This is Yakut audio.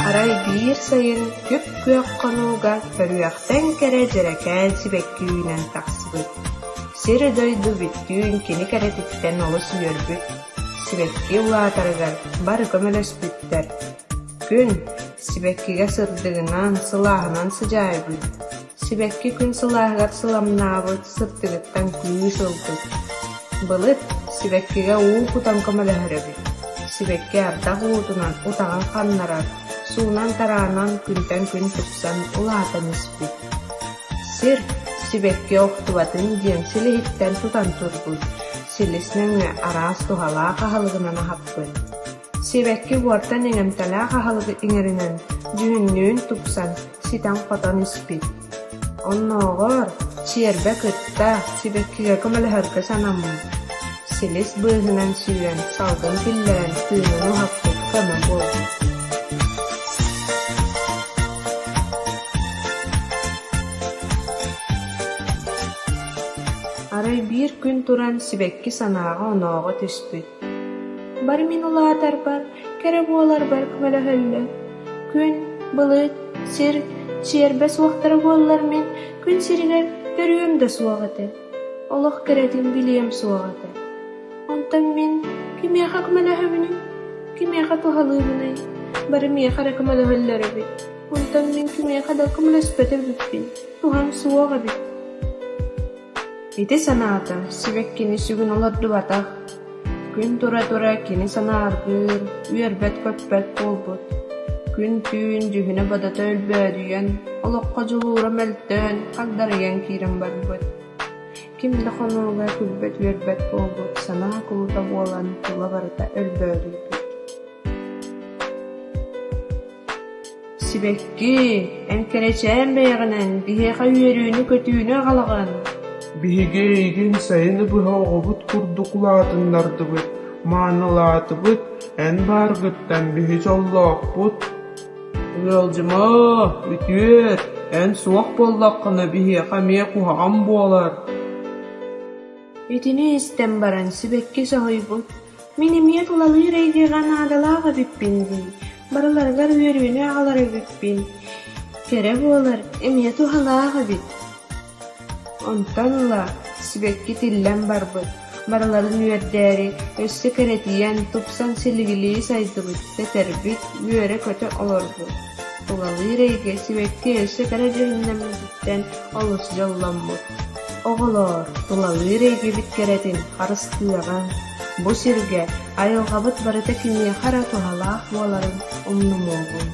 Арай биир сайын күп-күөх хонууга көрүөхтэн кэрэ дьэрэкээн сибэкки үүнэн тахсыбыт. Сир-дойду бүттүүн кини кэрэтиттэн олус үөрбүт, сибэкки улаатарыгар бары көмөлөспүттэр. Күн сибэккигэ сырдыгынан, сылааһынан сыдьаайбыт, Сибэкки күн сылааһыгар сыламнаабыт, сырдыгыттан күүс ылбыт. Былыт сибэккигэ уу кутан көмөлөһөр эбит. Сибэкки ардах уутунан утаҕын ханнарар, суунан-тараанан күнтэн күн тупсан, улаатан испит. Сир сибэкки охтубатын диэн силиһиттэн тутан турбут, силис нөҥүө араас туһалаах аһылыгынан аһаппыт. Сибэкки уортан иҥэмтэлээх аһылыгы иҥэринэн, дьүһүннүүн тупсан, ситэн-хотон испит. Оннооҕор чиэрбэ кытта сибэккигэ көмөлөһөргө санаммыт, силис быыһынан сүүрэн, салгын киллэрэн тыынын уһаппыт көмө буолбут. Арай биир күн туран сибэкки санааҕа-онооҕо түспүт. Бары мин улаатарбар, кэрэ буоларбар көмөлөһөллөр. Күн, былыт, сир, чиэрбэ суохтара буоллар мин күн сиригэр төрүөм да суох этэ, олох кэрэтин билиэм суох этэ. Онтон мин кимиэхэ көмөлөһөбүнүй, кимиэхэ туһалыыбыный? Бары миэхэ эрэ көмөлөһөллөр эбит. Онтон мин кимиэхэ да көмөлөспөт эбиппин, туһам суох эбит. Ити санаата сибэккини сүгүн олордубатах, күн тура-тура кини санааргыыр, үөрбэт-көппөт буолбут, күн-түүн дьүһүнэ-бодото өлбөөдүйэн, олоххо дьулуура мөлтөөн, хагдарыйан киирэн барбыт. Ким да хонууга күлбэт-үөрбэт буолбут, санаа кулута буолан тула барыта өлбөөдүйбүт. Сибэкки, эн кэрэчээн бэйэҕинэн биһиэхэ үөрүүнү-көтүүнү аҕалаҕын. Биһиги эйигин сайыны быһа оҕобут курдук улаатыннардыбыт, маанылаатыбыт, эн бааргыттан биһи дьоллоохпут. Ыалдьыма, үтүөр, эн суох буоллаххына биһиэхэ эмиэ куһаҕан буолар. Итини истэн баран сибэкки соһуйбут, мин эмиэ тулалыыр эйгэҕэ наадалаах эбиппин дии, барыларыгар үөрүүнү аҕалар эбиппин, кэрэ буолар эмиэ туһалаах эбит. Онтон ыла сибэкки тиллэн барбыт, барыларын үөрдээри, өссө кэрэтийэн, тупсан силигилии сайдыбыт, тэтэрбит, үөрэ-көтө олорбут. Тулалыыр эйгэ сибэкки өссө кэрэ дьүһүннэммититтэн олус дьолломмут. Оҕолоор, тулалыыр эйгэбит кэрэтин харыстыаҕыҥ, бу сиргэ айылҕабыт барыта кимиэхэ эрэ туһалаах буоларын умнумуоҕуҥ.